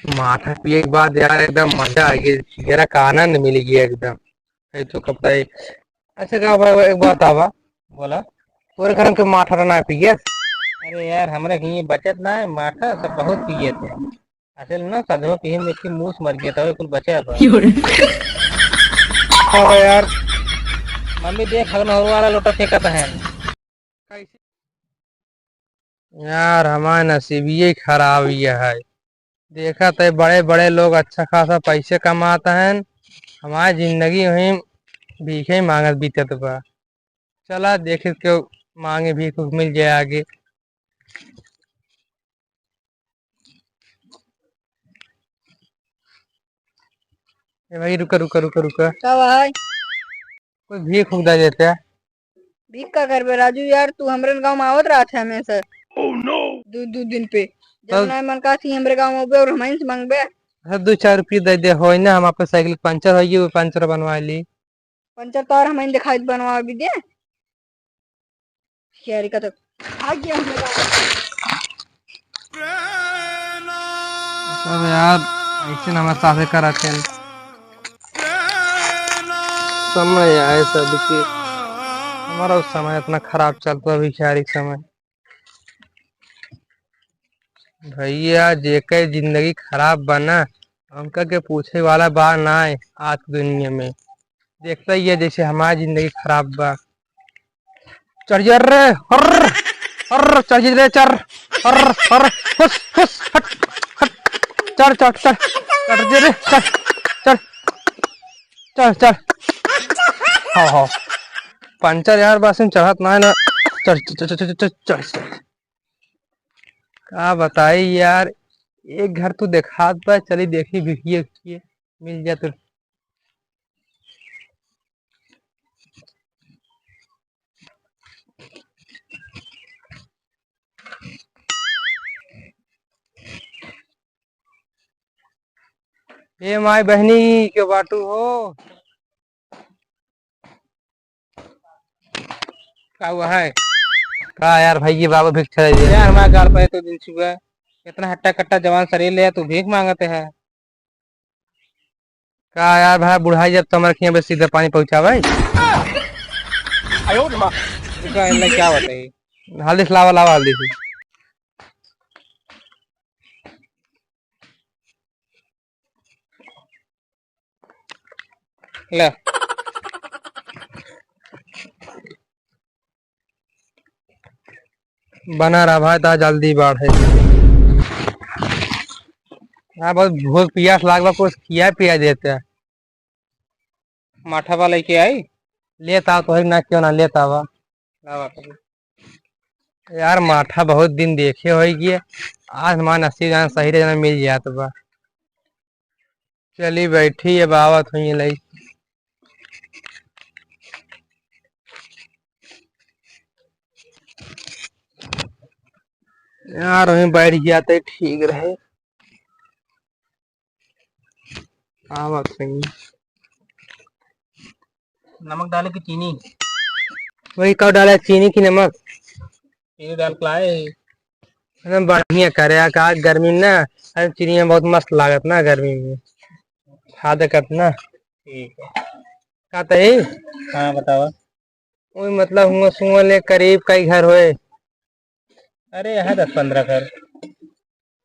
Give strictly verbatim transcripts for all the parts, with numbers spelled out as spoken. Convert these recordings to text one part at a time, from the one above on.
माठा पिए के बाद यार एकदम मजा आ गया, जियरा का आनंद मिल गया एकदम। है तो कब तक। अच्छा का भाई, एक बात आवा। बोला। तोरे घर के माठा ना पिए? अरे यार, हमरे कहीं बचत ना है माठा, सब बहुत पिए थे। असल ना सधवा पिए में एक मूस मर गया था, कुल बचा था। हाँ यार। मम्मी देख, हगनहर वाला लोटा फेंकत है। यार, हमार नसीबिये खराब ये है। देखत है, बड़े बड़े लोग अच्छा खासा पैसे कमात हैं, हमार जिंदगी वहीं भीखे मांगत बीतत बा। चला, देखे के मांगे भीख उख मिल जाए आगे। ए भाई, रुका, रुका, रुका, रुका। का भाई? कोई भीख उख दे देते। भीख का करबे राजू यार, तू हमरे गाँव में आवत रहत है हमेशा। दू, दू दिन पे। जब तब ना मन का थी हमरे गाँव में अउबे और हमइन से मांगबे। अच्छा, दू चार रुपये दे दे, होई ना, हम आपके साइकिल पंचर होई, वो पंचर बनवा ली। पंचर तो और हमइन दिखाई बनवा भी दे। शहरी का तो खा गया हमरे गाँव। सब यार, ऐसे न हमारे साथे करत हैं। समय आए सबके, हमारा उस समय इतना खराब चलता, भिखारी के समय। भैया, जेकर जिंदगी खराब बा ना, उनका के पूछे वाला बा ना आज दुनिया में। देखता ही है जैसे हमारी जिंदगी खराब बा। चढ़ जा रे, हर, हर, चढ़ जा रे, चढ़, हर, हर, फुस, फुस, हट, हट, चढ़, चढ़, चढ़, चढ़ जा रे, चढ़, चढ़, चढ़, चढ़, हाँ, हाँ, पंचर यार, बस में चढ़त ना है ना, चढ़, चढ़, चढ़। का बताई यार, एक घर तो देखात बा, चली देखी भिखिए उखिए मिल जाए तो। ए माई बहनी के बाटू हो। का हुआ है? का यार भाई, ये बाबा भिक्षा दे दिया। यार, हमारे गाल पे तो दिन सुबह इतना हट्टा कट्टा जवान शरीर ले, तू भीख मांगते है। का यार भाई, बुढ़ाई जब तो हमारे खियाँ पे सीधा पानी पहुँचावे। आयो रे माँ। रुका, इनने क्या बताई? हल्दी से लावा, लावा हल्दी से। ले। बना रहा भाई, ता जल्दी बाढ़ है। हाँ, बहुत भूख पियास लाग बा, कुछ खिया पिया देते हैं। माठा बा लेके आई? लेता तो है ना, क्यों ना लेता बा। का बात है? यार, माठा बहुत दिन देखे होई कि आज हमार नसीब जान सही रे जना मिल जात बा। चली बैठी, अब आवत हुई लई। यार, वहीं बैठ जाते ठीक रहे। का बात कही? नमक डाले कि चीनी? वही कब डाला, चीनी की नमक? चीनी डाल के लाए। एकदम बढ़िया करे, आ का गर्मी में ना, अरे चीनी में बहुत मस्त लागत ना गर्मी में। खा दे कत ना। ठीक है। का तही? हाँ, बतावा। ओई मतलब हुआ सुआ ले करीब कई घर होए? अरे, यहाँ दस पन्द्रह घर।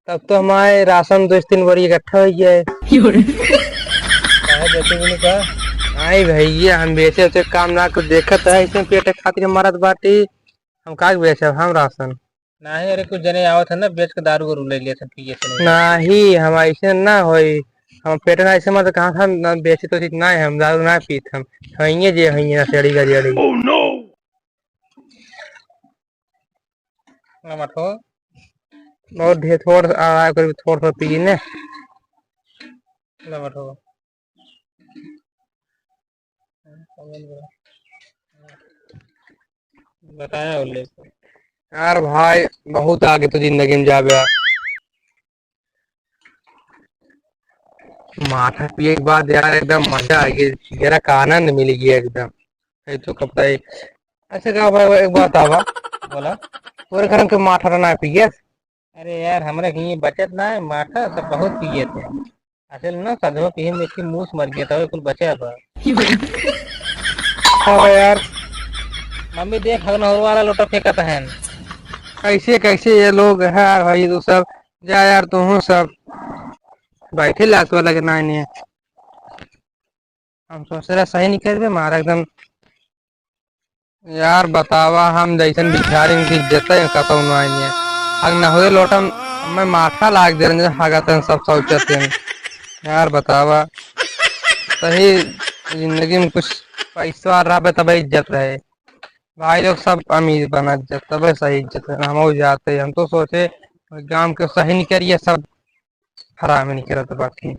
तब तो हमारे राशन दो तीन बोरी इकट्ठा हो गया है। काहे बेचे भी नहीं का? नहीं भैया, हम बेचे उचे काम ना, कुछ देखत है, इसमें पेट खातिर मरत बाटी, हम का बेचब हम राशन? नहीं, अरे, कुछ जने आवत है ना, बेच के दारू वारू ले लेत है, पिए से नहीं। नहीं, हम ऐसे ना होई, हम पेट ना ऐसे मत कहाँ था, ना बेचे तो ठीक ना है, हम दारू ना पीत हम, हइये जे हइये ना, सेड़ी गजेड़ी। ना मत हो। बहुत ढेर थोड़ आ, करीब थोड़ थोड़ पी ने। ना मत हो। बताया उल्लेख। यार भाई, बहुत आगे तो जिंदगी में जाबे यार। माठा पिए के बाद यार एकदम मजा आ गया, जियरा का आनंद मिल गया एकदम। ये तो कब तक। अच्छा का भाई, एक बात आवा। बोला। तोरे घर के माठा ना पिए? अरे यार, हमरा के ये बचत ना है, माठा सब बहुत पिए थे। असल ना, सधवा पीहन देख के मूस मर गया था, कुल बचा बा। हाँ यार, मम्मी देख, हगनहुर वाला लोटा फेंकत है। कैसे, कैसे ये लोग है यार भाई, तू सब जा यार, तू हूँ सब बैठे लात वाला के ना इन्हें। हम सोच रहे सही नहीं करबे, मारा एकदम। यार बतावा, हम जैसन भिखारिन की इज्जत है, कतौ ना आइए। अगर ना हुए लोटन, मैं माथा लाग दे रहे, हगत हैं सब शौचत हैं। यार बतावा, सही जिंदगी में कुछ पैसा रहबे तबे इज्जत रहे। भाई लोग सब अमीर बना इज्जत, तबे सही इज्जत है। हम जाते, हम तो सोचे गांव के सही नहीं करिए, सब हरामी नहीं करत बाकी।